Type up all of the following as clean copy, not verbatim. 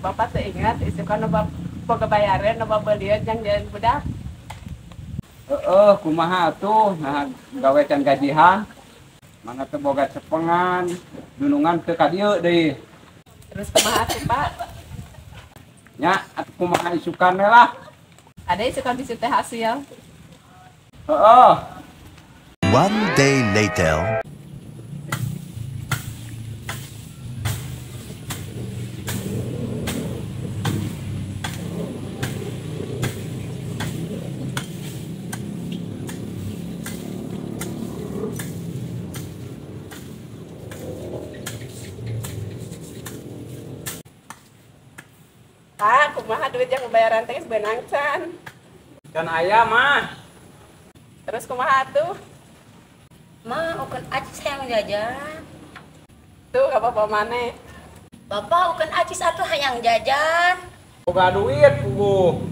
bapak teu ingat isukan nu boga bayareun nu babelieun jang jalan budak. Heeh, kumaha atuh nah gawe can gajihan. Mana teu boga cepengan, dunungan teu ka dieu deui. Terus kumaha atuh, Pak? Nya atuh kumaha isukan we lah. Ada isukan bisi teh hasil. Heeh. One day later. Pak, kumaha duit yang bayaran teh beunang can? Can aya mah. Terus kumaha atuh? Ma, ukeun acis hayang jajan. Tuh ka bapak maneh. Bapak ukeun acis atuh hayang jajan. Boga duit puguh.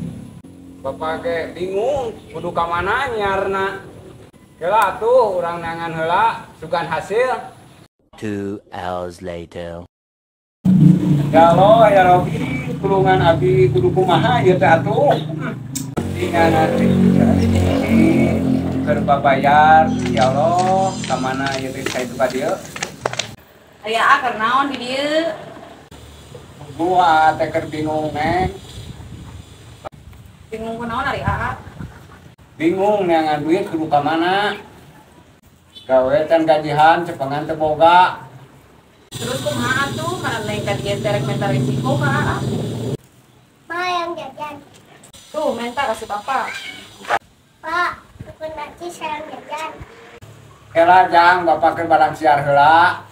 Bapak ge bingung kudu ka mana nyiarna. Heula atuh urang neangan heula sugan hasil. 2 hours later. Ya Allah ya Rabbi, tulungan abi kudu kumaha ieu teh atuh. Tingana keur babayar ya Allah, ka mana ieu teh ka itu ka dieu? Aya keur naon di dieu? Gua teh keur bingung, Neng. Bingung kunaon ari aa? Bingung neangan duit kudu ka mana? Gawe can gajihan, cepengan teu boga. Terus kumaha atuh kana neng ka dieu teh rek menta risiko ka aa? Ma yang jajan. Tuh menta ka si bapak. Pak, ukeun acis hayang jajan. Heula jang, bapak keur barang siar heula.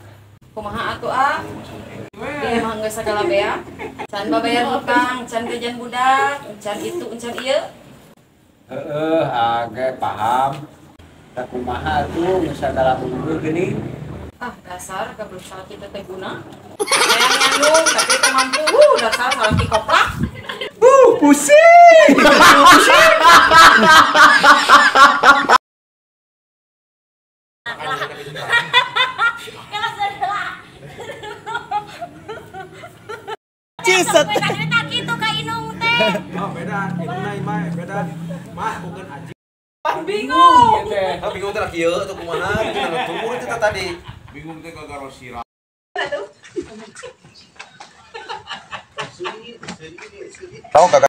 Kumaha atuh ah? Dia mah geus sagala bea. Can babayar hutang, can jajan budak, can itu, can ieu. Heeh, age paham. Da kumaha atuh geus sagala unggul geuning. Ah, dasar goblok salaki teh guna. Hayang nyandung tapi teu mampu. Dasar salaki koplak. Pusing. Ciset. Beda kitu ka inung teh. Oh, beda. Inungna mah beda. Mah bukan aji. Bingung. Ah, bingung teh kieu atuh kumaha kitu tunggu itu tadi. Bingung teh gagaro sirah. Tahu kagak?